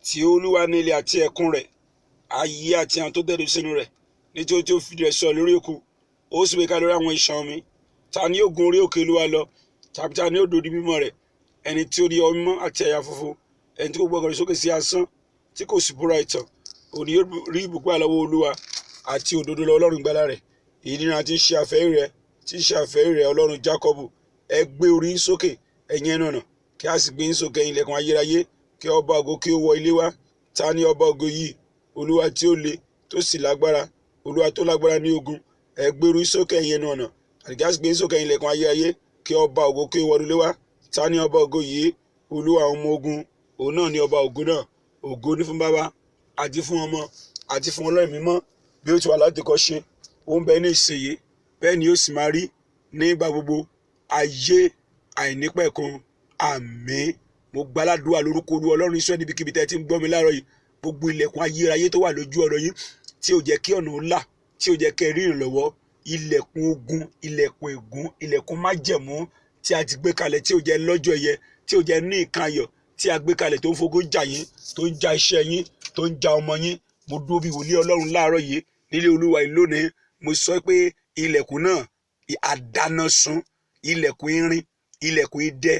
Tí Olúwa ní ilẹ̀ àti ẹ̀kún rẹ̀, ayé àti àwọn tó tẹ̀dó sínú rẹ̀. Nítorí tí ó fi rẹ̀ sọ lórí òkun, ó sì gbé kalẹ̀ lórí àwọn ìṣàn omi. Ta ni yóò gun orí òkè Olúwa lọ? Tàbí ta ni yóò dó di mímọ́ rẹ̀? Ẹni tí ó ní ọwọ́ mímọ́ àti àyà funfun, ẹni tí kò gbé ọkàn rẹ̀ sókè sí asán, tí kò sì búra ẹ̀tàn. Òun ni yóò rí ìbùkún gbà lọ́wọ́ Olúwa àti òdodo lọ́wọ́ Ọlọ́run ìgbàlà rẹ̀. Èyí ni ìran tí ń ṣe àfẹ́rí rẹ̀, tí ń ṣe àfẹ́rí rẹ̀, Ọlọ́run Jákọ́bù. Ẹ gbé orí yín sókè, ẹ̀yin ẹnu ọ̀nà, kí a sì gbé yín sókè, ẹ̀yin ilẹ̀kùn ayérayé, kí ọba ògo kí ó wọ ilé wá. Ta ni ọba ògo yìí? Olúwa tí ó le, tó sì lágbára, Olúwa tó lágbára ní ogun. Ẹ gbé orí yín sókè, ẹ̀yin ẹnu ọ̀nà, àti kí a sì gbé yín sókè, ẹ̀yin ilẹ̀kùn ayérayé, kí ọba ògo kí ó wọ ilé wá. Ta ni ọba ògo yìí? Olúwa àwọn ọmọ ogun, òun náà ni ọba ògo náà. Ògo ní fún Baba àti fún Ọmọ àti fún Ọlọ́run mímọ́, bí ó ti wà látètèkọ́ṣe, ó ń bẹ ní ìsinyìí, bẹ́ẹ̀ ni ó sì máa rí nígbà gbogbo ayé àìnípẹ̀kun. Àmín. Mo gbàládùá lórúkọ Olúwa Ọlọ́run Ísírẹ́lì, níbikíbi tẹ́ ẹ ti ń gbọ́ mi láàárọ̀ yìí, gbogbo ilẹ̀kùn ayérayé tó wà lójú ọ̀rọ̀ yín, tí ò jẹ́ kí ọ̀nà ó là, tí ò jẹ́ kẹ́ ẹ rí ìrànlọ́wọ́, ilẹ̀kùn ogun, ilẹ̀kùn ègún, ilẹ̀kùn májẹ̀mú tí a ti gbé kalẹ̀, tí ò jẹ́ lọ́jọ́ ẹ̀yẹ, tí ò jẹ́ ní nǹkan ayọ̀, tí a gbé kalẹ̀, tó ń fogún jà yín, tó ń ja iṣẹ́ yín, tó ń ja ọmọ yín, mo dúró bí wòlíì Ọlọ́run láàárọ̀ yìí nílé Olúwa yìí lónìí. Mo sọ pé ilẹ̀kùn náà, àdánásun, ilẹ̀kùn irin, ilẹ̀kùn idẹ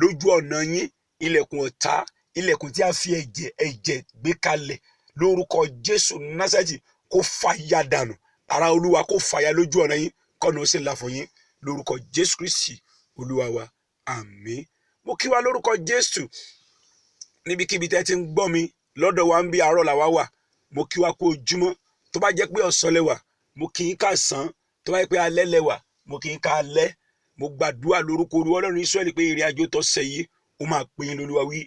lójú ọ̀nà yín, ilẹ̀kùn ọ̀tá, ilẹ̀kùn tí a fi ẹ̀jẹ̀ gbé kalẹ̀, lórúkọ Jésù Násárẹ́tì, kó fàya dànù. Ara Olúwa kó fàya lójú ọ̀nà yín, kọ́nà ó sì là fún yín, lórúkọ Jésù Kristi Olúwa wa. Àmín. Mo kí wa lórúkọ Jésù níbikíbi tẹ́ ti ń gbọ́ mi. Lọ́dọ̀ wa ń bí, àárọ̀ làwa wà. Mo kí wa kú ojúmọ́. Tó bá jẹ́ pé ọ̀sán lẹ wà, mo kí yín káàsán. Tó bá jẹ́ pé alẹ́ lẹ wà, mo kí yín ká alẹ́. Mo gbàdúrà lórúkọ Olúwa Ọlọ́run Ísírẹ́lì pé ìrìn àjò tọ̀sẹ̀ yìí, ó máa pè yín lÓlúwa wí.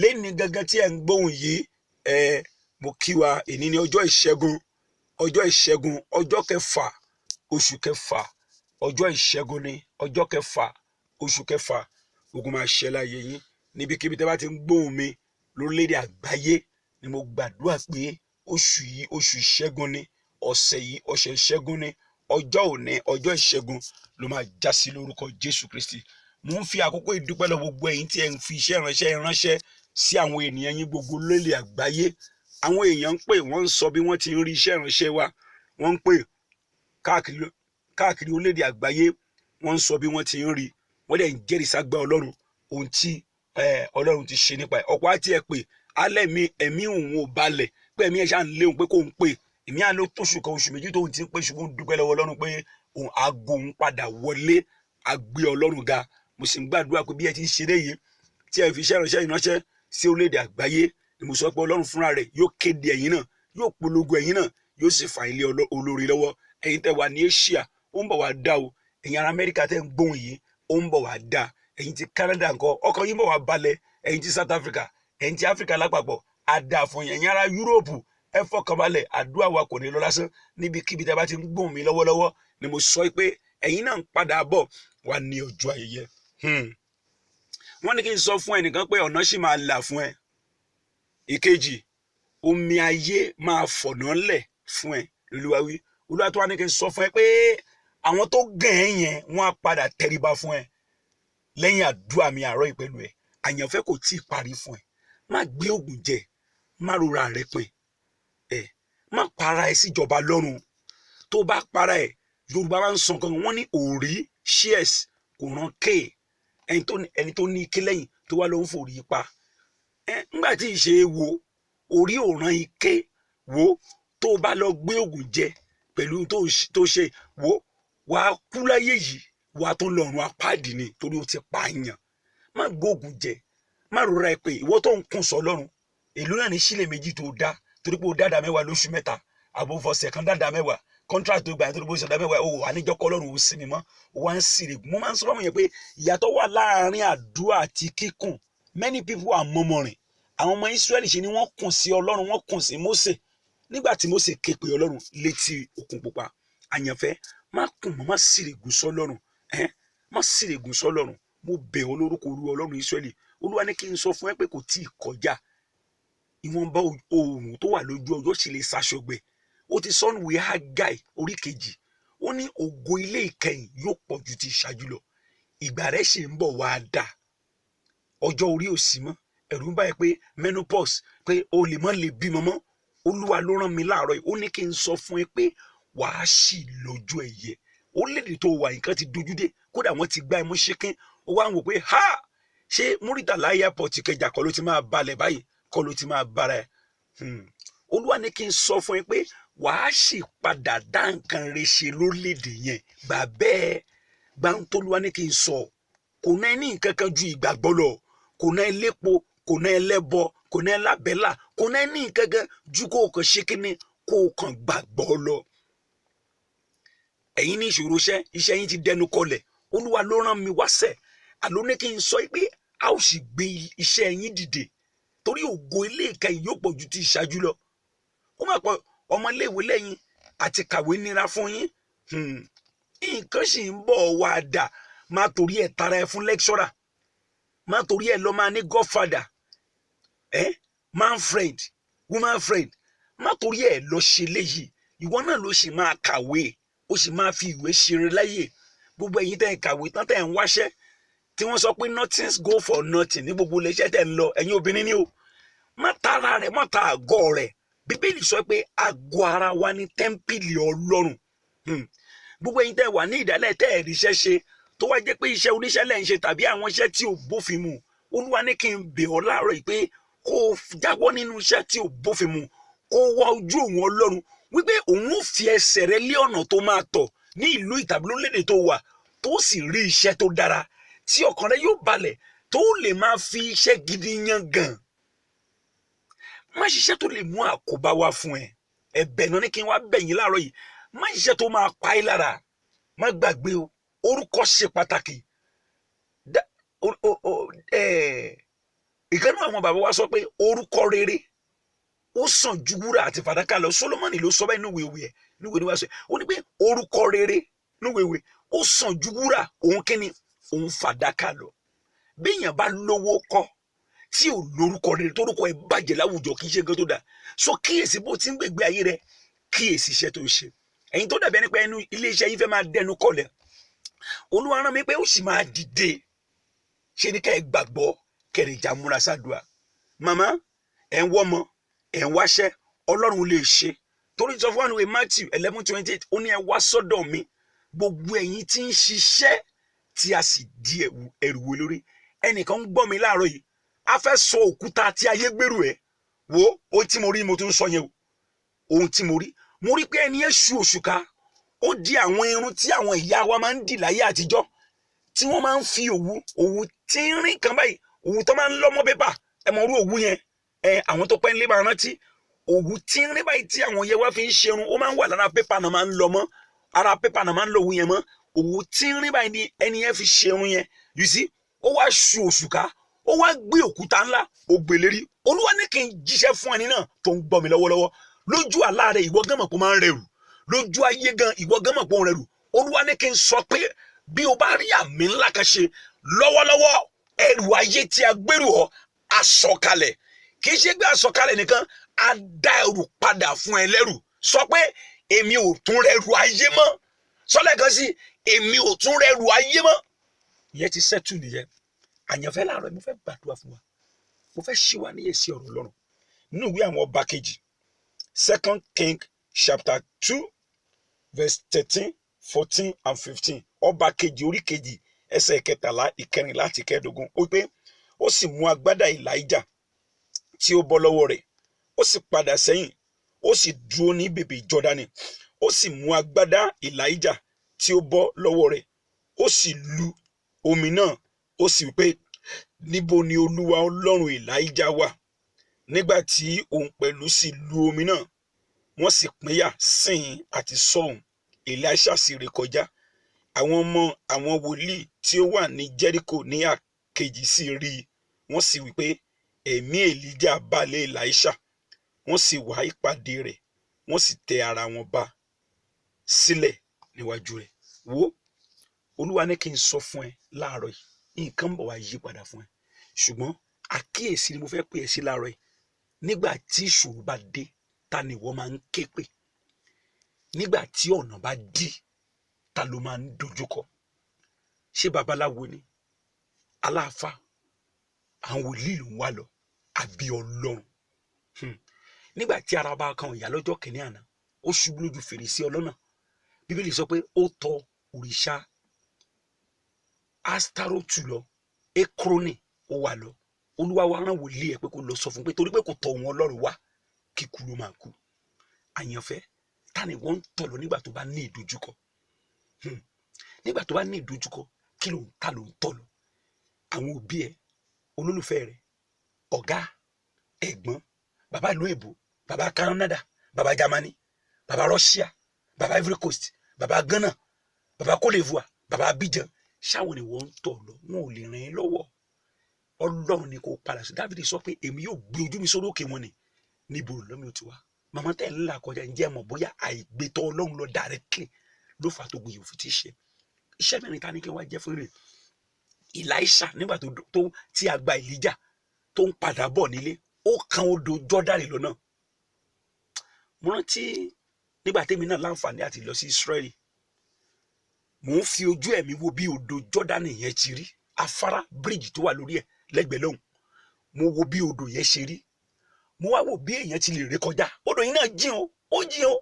Lẹ́ni gangan tí ẹ̀ ń gbóhùn yìí, ẹ mo kí wa. Èní ní ọjọ́ ìṣẹ́gun, ọjọ́ ìṣẹ́gun, ọjọ́ kẹfà, oṣù kẹfà. Ọjọ́ ìṣẹ́gun ni ọjọ́ kẹfà, oṣù kẹfà. Ogun máa ṣẹ láyé yín. Níbikíbi tẹ́ bá ti ń gbóhùn mi lórílẹ̀‐èdè àgbáyé ni, mo gbàdúrà pé oṣù yìí, oṣù ìṣẹ́gun ni, ọ̀sẹ̀ yìí, ọ̀sẹ̀ ìṣẹ́gun ni, ọjọ́ òní, ọjọ́ ìṣẹ́gun ló máa já sí lórúkọ Jésù Kristi. Mo ń fi àkókò ìdúpẹ́ lọ gbogbo ẹ̀yin tí ẹ ń fi iṣẹ́ ránṣẹ́ sí àwọn ènìyàn yín gbogbo lórílẹ̀ àgbáyé. Àwọn èèyàn ń pè, wọ́n ń sọ bí wọ́n ti ń rí iṣẹ́ ìránṣẹ́ wa. Wọ́n ń pè káàkiri káàkiri orílẹ̀-èdè àgbáyé, wọ́n ń sọ bí wọ́n ti ń rí, wọ́n dẹ̀ ń jẹ́rìí ságbá Ọlọ́run, ohun tí Ọlọ́run ti ṣe nípa ẹ̀. Ọ̀pọ̀ àti ẹ̀ pé alẹ́ mi, ẹ̀mí òun ò balẹ̀, pé ẹ̀mí ẹ̀ ṣáà ń léwu pé kò ń pè èmi à ló tóṣù kan, oṣù 2 tóun ti ń pè, ṣùgbọ́n dúpẹ́ lọ́wọ́ Ọlọ́run pé òun aago òun padà wọlé. Agbé Ọlọ́run ga. Mo sì ń gbàdúrà pé bí ẹ ti ń ṣe léyìí, tí ẹ fi iṣẹ́ ìránṣẹ́ sí orílẹ̀-èdè àgbáyé ni, mo sọ pé Ọlọ́run fúnra rẹ̀ yóò kéde ẹ̀yin náà, yóò polongo ẹ̀yin náà, yóò sì fà ilé olórí lọ́wọ́. Ẹ̀yin tẹ́ wà ní Asia, ó ń bọ̀ wá dá o. Ẹ̀yin ará Amẹ́ríkà tẹ́ ń gbóhùn yìí, ó ń bọ̀ wá dá. Ẹ̀yin ti Canada ńkọ́? Ọkàn yín bọ̀ wá balẹ̀. Ẹ̀yin ti South Africa, ẹ̀yin ti Africa lápapọ̀, á dáa fún yín. Ẹ̀yin ará Yúróòpù, ẹ fọkànbalẹ̀, àdúrà wa kò ní lọ lásán. Níbikíbi tẹ́ bá ti ń gbóhùn mi lọ́wọ́lọ́wọ́ ni, mo sọ pé ẹ̀yin náà ń padà bọ̀ wá ní ọjọ́ ayẹyẹ. Wọ́n ní kí n sọ fún ẹnìkan pé ọ̀nà sì máa là fún ẹ. Ìkejì, omi ayé máa fọ̀nà lẹ̀ fún ẹ, lOlúwa wí. Olúwa tó wá ní kí n sọ fún ẹ pé àwọn tó gàn ẹ́ yẹn, wọ́n á padà tẹríba fún ẹ lẹ́yìn àdúrà mi àárọ̀ yìí pẹ̀lú ẹ. Àyànfẹ́, kò tí ì parí fún ẹ. Má gbé ògùn jẹ, má rora rẹ pin ẹ, má para ẹ síjọba lọ́rùn. Tó bá para ẹ, Yorùbá máa ń sọ nǹkan, wọ́n ní òrí shears kò ràn kéè. Ẹni tó ní ike lẹ́yìn tó wá ló ń fòrí pa ẹ ńgbà tí ì ṣe é wo orí ò ràn ike wo. Tó bá lọ gbé ògùn jẹ pẹ̀lú tó ṣe wo, wàá kú láyé yìí, wàá tó lọ́run apáàdì ni, torí ó ti pààyàn. Má gbóògùn jẹ, má rọra ẹ pé ìwọ tó ń kùn sọ lọ́run èlò náà ní sílẹ̀ méjì tó dá, torí pé ó dáadáa 10 lóṣù 3, àbò fọ̀sẹ̀ kan dáadáa 10, contract tó gbà yẹn, torí pé ó ṣẹ̀dá 10, ó wà níjọ́ kọ́ lọ́run ó sinmi mọ́, ó wá ń sèrè. Mo máa ń sọ fáwọn yẹn pé ìyàtọ̀ wà láàárín àdúrà àti kíkùn. Many people are murmuring. Àwọn ọmọ Israẹli ṣe ni wọ́n kùn sí Ọlọ́run, wọ́n kùn sí Mósè nígbà tí Mósè ké pe Ọlọ́run létí òkun pupa. Àyànfẹ́, má kùn mọ́, má sèrègùn sọ́lọ́run ẹ́, má sèrègùn sọ́lọ́run. Mo bẹ̀ ọ́ lórúkọ Olúwa Ọlọ́run Israẹli. Olúwa ní kí n sọ fún ẹ pé kò tí ì kọjá. Ìwọ̀nba oòrùn tó wà lójú ọjọ́ sì lè ṣaṣọgbẹ. Ó ti sọ́nù ìwé Hágáì orí kejì, ó ní ògo ilé ìkẹyìn yóò pọ̀ ju ti ìṣáájú lọ. Ìgbà rẹ̀ ṣì ń bọ̀ wá dà. Ọjọ́ orí ò sí mọ́. Ẹ̀rù ń báyìí pé menopause, pé o lè má lè bímọ mọ́. Olúwa ló rán mi láàárọ̀ yìí, ó ní kí n sọ fún ẹ pé wàá sì lọ́jọ́ ẹ̀yẹ. Orílẹ̀-èdè tó wà, nǹkan ti dojú dé, kódà wọ́n ti gbá ẹmú ṣíkín. Ó wá ń wò pé ha, ṣé Muritala airport Ìkẹjà kọ́ ló ti máa balẹ̀ báyìí, kọ́ ló ti máa bára ẹ̀. Olúwa ní kí n sọ fún ẹ pé wàá sì padà dá nǹkan rẹ ṣe lórílẹ̀-èdè yẹn. Gbà bẹ́ẹ̀, gbà ń tólúwa ní kí n sọ. Kò náà ní nǹkan kan ju ìgbàgbọ́ lọ, kò náà lépo, kò náà lẹ́bọ, kò náà lábẹ́là, kò náà ní nǹkan kan ju kó o kàn ṣe kíni, kó o kàn gbàgbọ́ lọ. Ẹ̀yin ní ìṣòro iṣẹ́, iṣẹ́ yín ti dẹnu kọlẹ̀. Olúwa ló rán mi wáṣẹ̀, àló ní kí n sọ pé a ó sì gbé iṣẹ́ yín dìde, torí ògo ilé ìkẹyìn yóò pọ̀ ju ti ìṣáájú lọ. Ó máa pọ̀ ọmọléèwé lẹ́yìn àti kàwé nira fún yín. Nǹkan sì ń bọ̀ wá dà. Má torí ẹ̀ tara ẹ fún lecturer, má torí ẹ̀ lọ máa ní godfather, man friend, woman friend, má torí ẹ̀ lọ ṣe léyìí. Ìwọ náà ló sì máa kàwé, ó sì máa fi ìwé ṣeré láyè. Gbogbo ẹ̀yin tẹ́ ẹ̀ kàwé tán, tẹ́ ẹ̀ ń wáṣẹ́, tí wọ́n sọ pé nothing go for nothing ní gbogbo iléeṣẹ́ tẹ́ ń lọ, ẹ̀yin obìnrin ni o, má tara rẹ̀, má ta àgọ́ rẹ̀. Bíbélì sọ pé àgọ́ ara wa ní tẹ́ḿpìlì Ọlọ́run. Gbogbo ẹ̀yin tẹ́ wà ní ìdálẹ̀, tẹ́ ẹ̀ ríṣẹ́ ṣe, tó wá jẹ́ pé iṣẹ́ oníṣẹ́ lẹ́ ń ṣe tàbí àwọn iṣẹ́ tí ò bófin mu, Olúwa ní kí n bẹ̀ ọ́ láàárọ̀ yìí pé kó o jáwọ́ nínú iṣẹ́ tí ò bófin mu, kó o wá ojú òun Ọlọ́run, wípé òun ò fi ẹsẹ̀ rẹ lé ọ̀nà tó máa tọ̀ ní ìlú ìtàbí lórílẹ̀‐èdè tó wà, tó sì rí iṣẹ́ tó dára tí ọkàn rẹ yóò balẹ̀, tó lè máa fi iṣẹ́ gidi yan gan. Má ṣiṣẹ́ tó lè mú àkóbá wá fún ẹ. Ẹ̀bẹ̀ náà ní kí n wá bẹ̀ yín láàárọ̀ yìí. Má ṣiṣẹ́ tó máa pa ẹ́ lára. Má gbàgbé o, orúkọ ṣe pàtàkì. Ìkànnì àwọn bàbá wa sọ pé orúkọ rere ó sàn ju wúrà àti fàdákà lọ. Solomoni ló sọ bẹ́ẹ̀ níwèé ìwé ẹ̀, níwèé níwèé sọ ó ní pé orúkọ rere níwèé ìwé ó sàn ju wúrà òun kíni òun fàdákà lọ. Béèyàn bá lówó kọ́ tí ò lórúkọ rere, tórúkọ ẹ̀ bàjẹ́ láwùjọ, kì í ṣe nǹkan tó dáa. So kíyèsí bó ti ń gbègbè ayé rẹ, kíyèsí iṣẹ́ tó ń ṣe. Ẹ̀yin tó dàbí ẹni pé ẹnu iléeṣẹ́ yín fẹ́ máa dẹnu kọlẹ̀, Olúwa rán mi pé ó sì máa dìde. Ṣe ni ká ẹ gbàgbọ́, kẹrìnjà múra sádùá. Màmá ẹ̀ ń wọ́mọ, ẹ̀ ń wáṣẹ́, Ọlọ́run lè ṣe. Torí sọ fún àwọn Matthew 11:28, ó ní ẹ wá sọ́dọ̀ mi gbogbo ẹ̀yin tí ń ṣiṣẹ́ tí a sì di ẹrù wo lórí. Ẹnìkan ń gbọ́ mi láàárọ̀ yìí, a fẹ́ sọ òkúta tí ayé gbèrú ẹ̀ wo. Ohun tí mo rí mo tún sọ yẹn o. Ohun tí mo rí, mo rí pé ẹni yẹn ṣu òṣùká, ó di àwọn irun tí àwọn ìyá wa máa ń dì láyé àtijọ́, tí wọ́n máa ń fi òwú òwú tínrín kan báyìí, òwú tó máa ń lọ́mọ pépà. Ẹ mọ irú òwú yẹn, ẹ àwọn tó pẹ́ ń lé máa rántí òwú tínrín báyìí tí àwọn yẹn wá fi ń ṣerun. Ó máa ń wà lára pépà náà, máa ń lọ mọ́ ara pépà náà, máa ń lọ òwú yẹn mọ́. Òwú tínrín báyìí ni ẹni yẹn fi ṣerun yẹn. You see, ó wá ṣu òṣùká, ó wá gbé òkúta ńlá, ó gbé lérí. Olúwa ní kí n jíṣẹ́ fún ẹni náà tó ń gbọ́ mi lọ́wọ́lọ́wọ́. Lójú àlá rẹ, ìwọ gán mọ̀ pé ó máa ń rẹrù. Lójú ayé gan, ìwọ gán mọ̀ pé ó ń rẹrù. Olúwa ní kí n sọ pé bí o bá rí àmì ńlá kan ṣe lọ́wọ́lọ́wọ́, ẹrù ayé tí a gbèrú ọ asọ̀kalẹ̀. Kì í ṣe gbé asọ̀kalẹ̀ nìkan, a dá ẹrù padà fún ẹ lẹ́rù. Sọ pé èmi ò tún rẹrù ayé mọ́. Sọlẹ̀ kan sí, èmi ò tún rẹrù ayé mọ́. Ìyẹn ti sẹ́tù nìyẹn. Àyànfẹ́, láàárọ̀ mo fẹ́ gbàdúrà fún wa, mo fẹ́ ṣí wa níyè sí ọ̀rọ̀ Ọlọ́run nínú ìwé àwọn ọba kejì, Second King chapter 2 verse 13, 14 and 15. Ọba kejì orí kejì, ẹsẹ̀ 13, 14 àti 15. Ó pé ó sì mú agbádá Èlíjà tí ó bọ́ lọ́wọ́ rẹ̀, ó sì padà sẹ́yìn, ó sì dúró ní bèbè Jọ́dánì. Ó sì mú agbádá Èlíjà tí ó bọ́ lọ́wọ́ rẹ̀, ó sì lu omi náà, ó sì wí pé, níbo ni Olúwa Ọlọ́run Èlíjà wà? Nígbà tí òun pẹ̀lú sì lu omi náà, wọ́n sì pínyà síhìn àti sọ́hùn. Èlíṣà sì rékọjá. Àwọn ọmọ àwọn wòlíì tí ó wà ní Jẹ́ríkò ní àkejì sì rí i, wọ́n sì wí pé, ẹ̀mí Èlíjà bà lé Èlíṣà. Wọ́n sì wá ìpàdé rẹ̀, wọ́n sì tẹ ara wọn ba sílẹ̀ níwájú rẹ̀. Wo, Olúwa ní kí n sọ fún ẹ láàárọ̀ yìí, nǹkan ń bọ̀ wá yí padà fún ẹ. Ṣùgbọ́n àkíyèsí ni mo fẹ́ pè ẹ́ sí láàárọ̀ yìí. Nígbà tí ìṣòro bá dé, ta ni ìwọ máa ń ké pè? Nígbà tí ọ̀nà bá dí, ta ló máa ń dojúkọ? Ṣé babaláwo ni? Aláàfáà? Àwọn wòlíì ló ń wá lọ? Àbí Ọlọ́run. Nígbà tí ara bá kan ìyá lọ́jọ́ kìíní àná, ó ṣubú lójú fèrèsé ọlọ́nà. Bíbélì sọ pé ó tọ òrìṣà Astarotu lọ, Ekroni ó wà lọ. Olúwa wa rán wòlíì ẹ̀ pé kó lọ sọ fún pé torí pé kò tọ̀ òun Ọlọ́run wá, kíkú ló máa kú. Àyànfẹ́, ta ni wọ́n ń tọ̀ lọ nígbà tó bá ní ìdojúkọ? Nígbà tó bá ní ìdojúkọ, kí ló ń ta ló ń tọ̀ lọ? Àwọn òbí ẹ, olólùfẹ́ rẹ, ọ̀gá, ẹ̀gbọ́n, bàbá ìlú èbó, bàbá Canada, bàbá Germany, bàbá Russia, bàbá Ivory Coast, bàbá Ghana, bàbá Cote d'Ivoire, bàbá Abidjan, ṣáwọn ni wọ́n ń tọ̀ lọ? Wọn ò lè ràn ẹ́ lọ́wọ́. Ọlọ́run ni kò padà sí. Dáfídì sọ pé èmi yóò gbé ojú mi sórí òkè wọn ni, níbo lọ́mí ò ti wá. Màmá tẹ̀ ńlá kọjá, ǹjẹ́ mọ̀ bóyá àìgbétọ́ Ọlọ́run lọ directly ló fà tó gbìyànjú fi ti ṣe iṣẹ́ mẹ́rin ta ní kí wọ́n jẹ́ fún rẹ̀. Èlíṣà nígbà tó tí a gba Èlíjà tó ń padà bọ̀ nílé, ó kan odò Jọ́dánì lọ́nà. Mo rántí nígbà tèmi náà láǹfààní àti lọ sí Ísírẹ́lì, mò ń fi ojú ẹ̀mí wo bí odò Jọ́dánì yẹn ti rí, afárá bíríìjì tó wà lórí ẹ̀ lẹ́gbẹ̀ẹ́ lọ́hùn. Mo wo bí odò yẹn ṣe rí, mo wá wò bí èèyàn ti lè ré kọjá. Odò yìí náà jìn o, ó jìn o.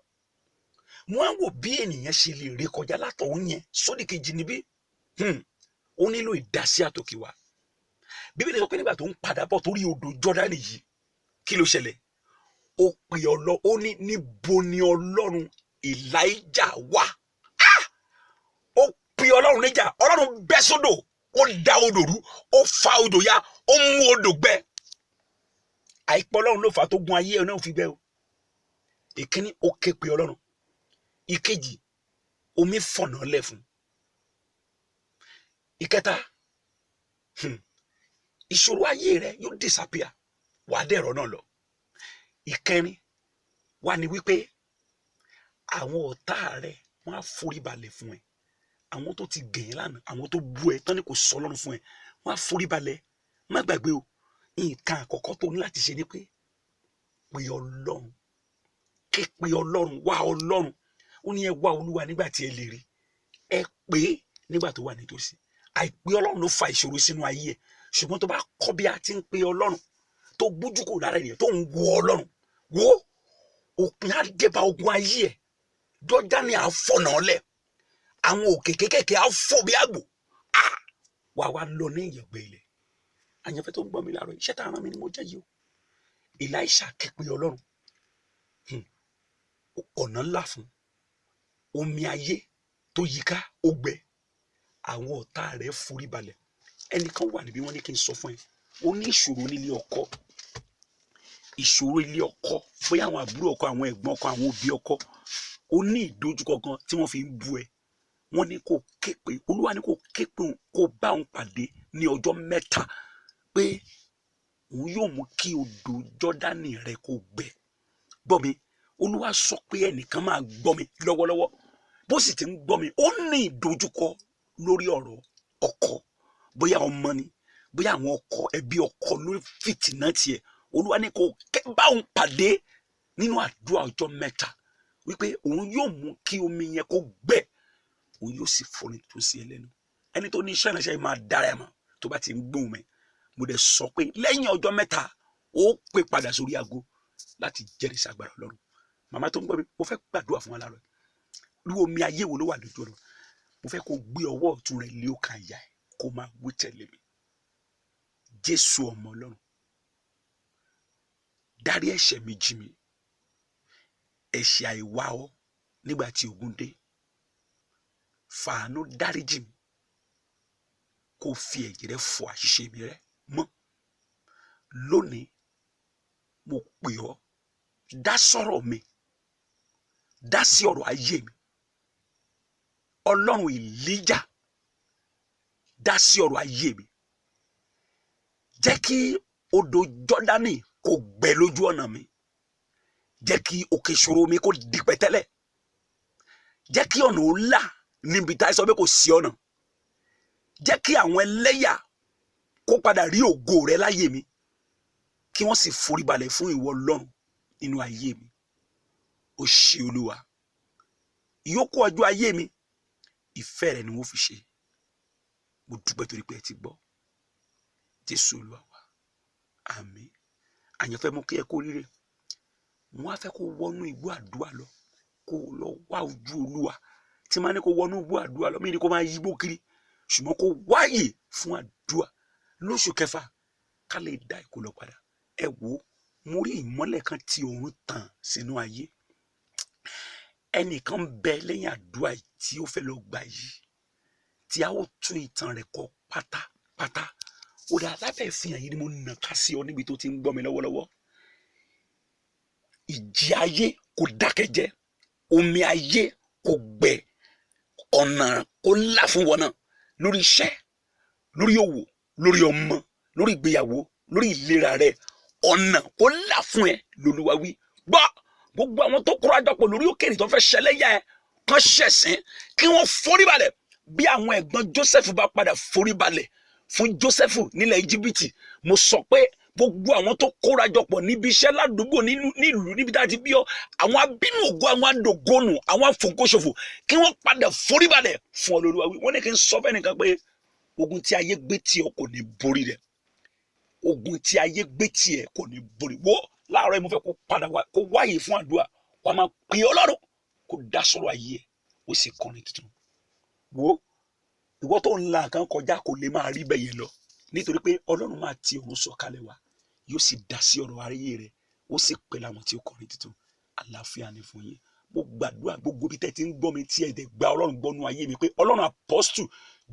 Mo wá wò bí ènìyàn ṣe lè ré kọjá látọ̀hún yẹn sódì kejì níbí. Ó nílò ìdásí àtòkè wá. Bíbélì sọ pé nígbà tó ń padà bọ̀ torí odò Jọ́dánì yìí, kí ló ṣẹlẹ̀? Ó pè ọlọ́, ó ní níbo ni Ọlọ́run Èlíjà wà? Ó pè Ọlọ́run níjà, Ọlọ́run bẹ́ sódò, ó da odò rú, ó fa odò ya, ó mú odò gbẹ. Àìpọ̀ Ọlọ́run ló fà tó gun ayé ẹ̀ náà fi bẹ́ o. Ìkíní, ó ké pe Ọlọ́run. Ìkejì, omi fọ̀nà lẹ̀ fún. Ìkẹta, ìṣòro ayé rẹ yóò disappear, wàá dẹ̀rọ̀ náà lọ. Ìkẹrin wà ní wípé àwọn ọ̀tá rẹ wọ́n á forí balẹ̀ fún ẹ. Àwọn tó ti gẹ̀yìn lánàá, àwọn tó bú ẹ tán ni kò sọ Ọlọ́run fún ẹ, wọ́n á forí balẹ̀. Má gbàgbé o, nǹkan àkọ́kọ́ tó ní láti ṣe ni pé pe Ọlọ́run, ké pe Ọlọ́run, wá Ọlọ́run. Ó ní ẹ wá Olúwa nígbà tí ẹ lè rí, ẹ pè é nígbà tó wà nítòsí. Àìpé Ọlọ́run ló fa ìṣòro sínú ayé ẹ. Ṣùgbọ́n tó bá kọ́ bí a ti ń pe Ọlọ́run, tó gbójú kò lára ènìyàn, tó ń wo Ọlọ́run, wo òpin á dé bá ogun ayé ẹ. Jọ́dánì á fọ̀nà lẹ̀, àwọn òkè kékèké á fò bí àgbò, wà wá lọ ní ìyàgbẹ́ ilẹ̀. Àyànfẹ́ tó ń gbọ́ mi láàárọ̀, iṣẹ́ tá a rán mi ni mo jẹ́ yìí o. Èlíṣà ké pe Ọlọ́run, ọ̀nà ńlá fún omi ayé tó yíká ó gbẹ, àwọn ọ̀tá rẹ̀ forí balẹ̀. Ẹnìkan wà níbí, wọ́n ní kí n sọ fún ẹ, ó ní ìṣòro nílé ọkọ, ìṣòro ilé ọkọ, bóyá àwọn àbúrò ọkọ, àwọn ẹ̀gbọ́n ọkọ, àwọn òbí ọkọ, ó ní ìdojúkọ kan tí wọ́n fi ń bú ẹ. Wọ́n ní kó ké pe Olúwa, ní kó ké pe òun, kó bá òun pàdé ní ọjọ́ mẹ́ta, pé òun yóò mú kí odò Jọ́dánì rẹ kó gbẹ. Gbọ́ mi, Olúwa sọ pé ẹnìkan máa gbọ́ mi lọ́wọ́lọ́wọ́, bó sì ti ń gbọ́ mi, ó ní ìdojúkọ lórí ọ̀rọ̀ ọkọ, bóyá ọmọ ni, bóyá àwọn ọkọ, ẹbí ọkọ lórí fìtínà tiẹ̀. Olúwa ní kó bá òun pàdé nínú àdúrà ọjọ́ mẹ́ta, wípé òun yóò mú kí omi yẹn kó gbẹ, òun yóò sì fọ́ni tó sí ẹ lẹ́nu. Ẹni tó ní iṣẹ́ ìránṣẹ́ yìí máa dára ẹ̀ mọ̀ tó bá ti ń gbóhùn mi. Mo dẹ̀ sọ pé lẹ́yìn ọjọ́ mẹ́ta, ó pè padà sórí aago láti jẹ́rìí sí agbára Ọlọ́run. Màmá tó ń gbọ́ mi, mo fẹ́ gbàdúrà fún wa láàárọ̀. Irú omi ayé wo ló wà lójú ọ̀run? Mo fẹ́ kó gbé ọwọ́ ọ̀tún rẹ lé ọkàn àyà ẹ̀, kó máa wí tẹ̀lé mi. Jésù ọmọ Ọlọ́run, dárí ẹ̀ṣẹ̀ mi jì mí, ẹ̀ṣẹ̀ àìwá ọ nígbà tí ogun dé. Fàánú dáríjì mi, kó fi ẹ̀jẹ̀ rẹ fọ àṣìṣe mi rẹ́ mọ́. Lónìí mo pè ọ́, dá sọ̀rọ̀ mi, dá sí ọ̀rọ̀ ayé mi. Ọlọ́run Èlíjà, dá sí ọ̀rọ̀ ayé mi. Jẹ́ kí odò Jọ́dánì kó gbẹ lójú ọ̀nà mi. Jẹ́ kí òkè ìṣòro mi kó di pẹ̀tẹ́lẹ̀. Jẹ́ kí ọ̀nà ó là níbi tá a sọ pé kò sí ọ̀nà. Jẹ́ kí àwọn ẹlẹ́yà kó padà rí ògo rẹ láyé mi, kí wọ́n sì foríbalẹ̀ fún ìwọ Ọlọ́run nínú ayé mi. Ó ṣé Olúwa. Ìyókù ọjọ́ ayé mi, ìfẹ́ rẹ ni wọ́n fi ṣe. Mo dúpẹ́ torí pé ẹ ti gbọ́. Jésù Olúwa wa. Àmín. Àyànfẹ́, mo kí ẹ kú oríire. Mo wá fẹ́ kó wọnú igbó àdúrà lọ, kó lọ wá ojú Olúwa. Tí máa ní kó wọnú igbó àdúrà lọ, mí ní kó máa yígbó kiri, ṣùgbọ́n kó wáyè fún àdúrà lóṣù kẹfà ká lè dá ìkólọ padà. Ẹ wò ó, mo rí ìmọ́lẹ̀ kan tí òun tàn sínú ayé. Ẹnìkan bẹ lẹ́yìn àdúrà tí ó fẹ́ lọ gbà yìí, tí a ó tún ìtàn rẹ̀ kọ pátápátá. Ó dà lábẹ́ ìfihàn yìí ni mo nà ká sí ọ níbi tó ti ń gbọ́ mi lọ́wọ́lọ́wọ́. Ìjì ayé kò dákẹ́jẹ́, omi ayé kò gbẹ, ọ̀nà kò là fún wọn náà lórí iṣẹ́, lórí òwò, lórí ọmọ, lórí ìgbéyàwó, lórí ìlera rẹ. Ọ̀nà kò là fún ẹ lÓlúwa wí. Gbọ́, gbogbo àwọn tó kóra jọpọ̀ lórí òkèèrè tó fẹ́ ṣẹlẹ́yà ẹ, kán ṣẹ̀sín, kí wọ́n forí balẹ̀. Bí àwọn ẹ̀gbọ́n Joseph bá padà forí balẹ̀ fún Joseph nílẹ̀ Íjíbítì, mo sọ pé gbogbo àwọn tó kóra jọpọ̀ níbi iṣẹ́, ládùúgbò, nílùú níbi tá a ti bí ọ, àwọn abínú ògo, àwọn adògónù, àwọn afògóṣòfò, kí wọ́n padà forí balẹ̀ fún ọ lÓlúwa wí. Wọ́n ní kí n sọ fẹ́nìkan pé ogun tí ayé gbé tì ọ́ kò ní borí rẹ̀. Ogun tí ayé gbé tì ẹ́ kò ní borí wo. Láàárọ̀ yìí, mo fẹ́ kó padà wá, kó wáyé fún àdúrà. Wàá máa pè Ọlọ́run kó dá sọ̀rọ̀ ayé ẹ̀, ó sì kọrin tuntun. Wo, ìwọ tó ń la nǹkan kọjá, kò lè máa rí bẹ́ẹ̀ yẹn lọ, nítorí pé Ọlọ́run máa ti ọ̀run sọ̀kalẹ̀ wá, yóò sì dá sí ọ̀rọ̀ ayé rẹ̀, ó sì pè láwọn tí ó kọrin tuntun. Àlàáfíà ni fún yín. Mo gbàdúrà, gbogbo bí tẹ́ ti ń gbọ́ mi, tí ẹ̀ dẹ̀ gba Ọlọ́run gbọ́nú ayé mi, pé Ọlọ́run Apostle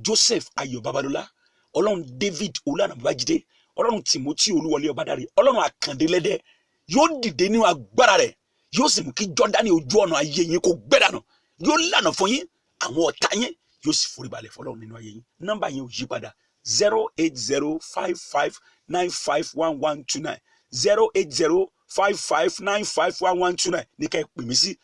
Joseph Ayọ̀ Babalọ́lá, Ọlọ́run David Olúànà Babájídé, Ọlọ́run Timothy Olúwọlé Ọbádáre, Ọlọ́run Àkàndélẹ́dẹ́ yóò dìde nínú agbára rẹ̀, yóò sì mú kí Jọ́dánì ojú ọ̀nà ayé yín kó gbẹ dànù. Yóò lànà fún yín, àwọn ọ̀tá yín yóò sì forí balẹ̀ fọlọ́run nínú ayé yín. Nọ́mbà yẹn ò yí padà: 08055951129, 08055951129 ní ká ẹ pè mí sí.